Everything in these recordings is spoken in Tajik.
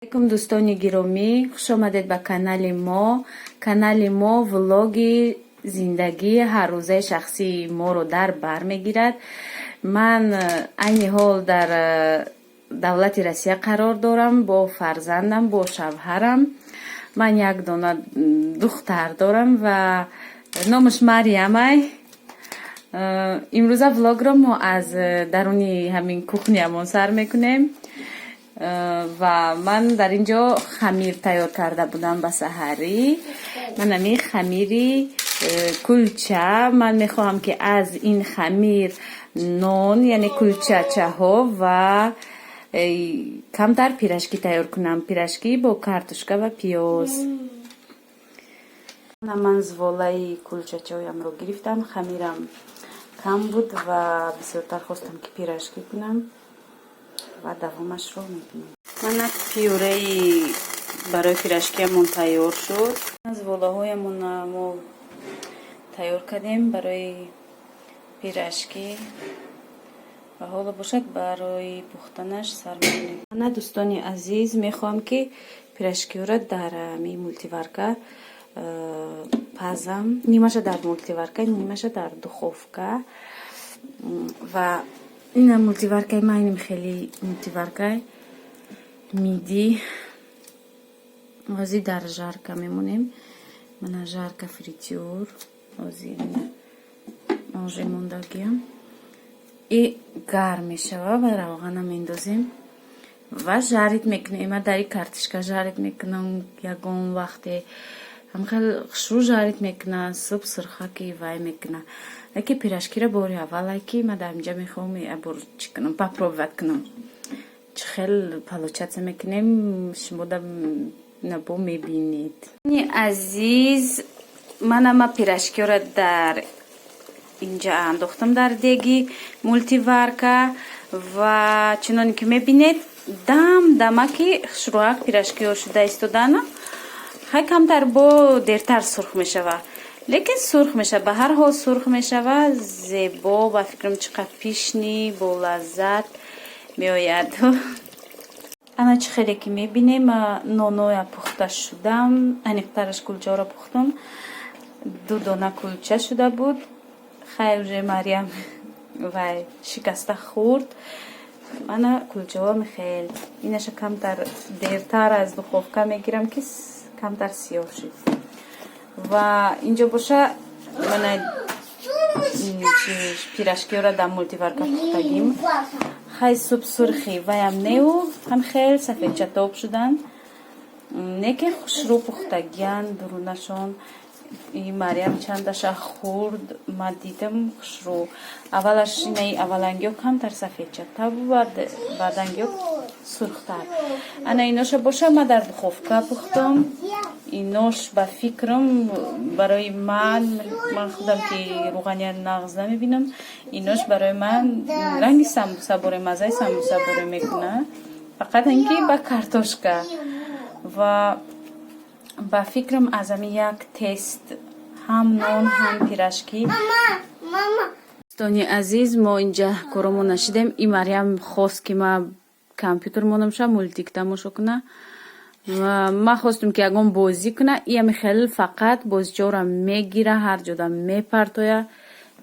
Алейкум, дӯстони гиромӣ, хушомадед ба канали мо. Канали мо влоги зиндагии ҳаррӯзаи шахсии моро дар бар мегирад. Ман айни ҳол дар давлати Россия қарор дорам бо фарзандам, бо шавҳарам. Ман як дона духтар дорам ва номаш Марьямай. Имрӯза влогро мо аз даруни ҳамин кухняамон сар мекунем ва ман дар ин ҷо хамир тайёр карда будам ба саҳарӣ. Ман ҳамин хамири кулча. Ман мехоҳам, ки аз ин хамир нон, яъне кулчачаҳо ва камтар пирожки тайёр кунам, пирожки бо картошка ва пиёз. Ман зволаи кулчачаҳоямро гирифтам. Хамирам кам буд ва бисёртар хостам, ки пирожки кунам, ва давомашро мебинем. Мана, пюреи барои пирожкиамон тайёр шуд. Зволаҳоямона мо тайёр кардем барои пирожки ва ҳоло бошад, барои пухтанаш сар мекунем. Мана, дӯстони азиз, мехоҳам, ки пирожкиҳоро дар ами мультиварка пазам, нимаша дар мультиварка, нимаша дар духовка. Ва ина мультиваркаи ман, инам хеле мультиваркаи Миди. Ҳозир дар жарка мемонем. Мана, жарка фритюр ҳозир оже мондагиам и гарм мешава ва равғана мендозем ва жарить мекунем. Ма дари картишка жарить мекунам. Ягон вақте ҳамхел хушрӯ жарить мекуна, суб сурхаки вай мекуна. Яке пирожкиро бори аввалай, ки ма дар инҷа мехоҳам бор чӣ кунам, попробовать кунам, чӣ хел получаться мекунем. Шумо да набо мебинед. Азиз, манама пирожкиро дар инҷа андохтам, дар деги мультиварка, ва чуноне ки мебинед, дам дамаки хушрӯак пирожкиҳо шуда истодана. Хай, камтар бо дертар сурх мешава, лекин сурх мешава, ба ҳар ҳол сурх мешава. Зебо, ба фикрам, чӣ қадр пишный, бо лаззат меояд. Ана, чӣ хеле ки мебинем, ноноя пухта шудам, аниқтараш кулчаҳоро пухтам. Ду дона кулча шуда буд. Хайр, уже Мариям вай шикаста хӯрд. Ана, кулчаҳо михел. Инаша камтар дертар аз духовка мегирам, ки камтар сиёҳ шуд. Ва инҷо боша, мана, пирожкиҳоро дар мультиварка пухтагим. Хай, суб сурхи ваям неу, ҳам хел сафедчатоб шуданд, неке хушрӯ пухтагиянд дурунашон. И Мариям чандаша хурд, ма дидам, хушрӯ. Аввалаш инаи аввалангиҳо камтар сафедчата буд, баъдангиҳо сурхтар. Ана, иноша боша, ма дар духовка пухтам. Инош, ба фикрам, барои ман, ман худам ки рӯғания нағз намебинам, инош барои ман ранги самбуса боре, маззаи самбуса боре мекунад, фақат ин ки ба картошка. Ва ба фикрам, аз ҳамин як тест ҳам нон, ҳам пирожки. Дӯстони азиз, мо инҷа коромон нашидем. И Мариям хост, ки ма компютер монам ша, мультик тамошо куна, ва ман хостум, ки ягон бозӣ куна. Иами хел фақат бозичаҳоро мегира, ҳар ҷода мепартоя,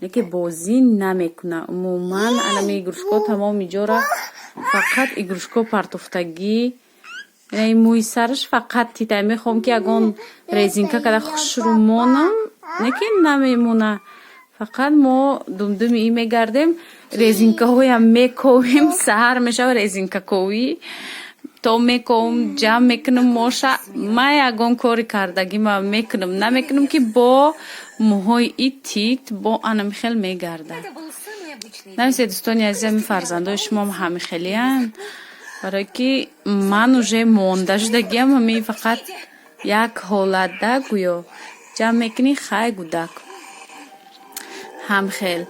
лекин бозӣ намекуна умуман. Анами игрушко тамоми ҷора фақат игрушко партофтагӣ. Мӯи сараш фақат титай. Мехоҳам, ки ягон резинка када хушрӯ монам, лекин намемона. Фақат мо думдуми ин мегардем, резинкаҳоям мековем. Саҳар мешава, резинкаковӣ то мековам, ҷамъ мекунам моша. Ма ягон кори кардагима мекунам, намекунам, ки бо мӯҳои и тит бо анами хел мегардад. Нависед, дӯстони азизами, фарзандои шумоам ҳами хелиянд? Барое ки ман уже монда шудагиам. Ҳами фақат як ҳолатда гӯё ҷамъ мекунӣ. Хай, гудак ҳамхел.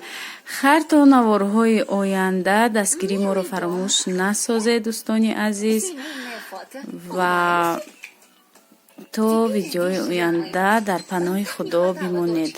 Хайр, то наворҳои оянда дастгирии моро фаромӯш насозед, дӯстони азиз, ва то видеои оянда дар паноҳи Худо бимонед.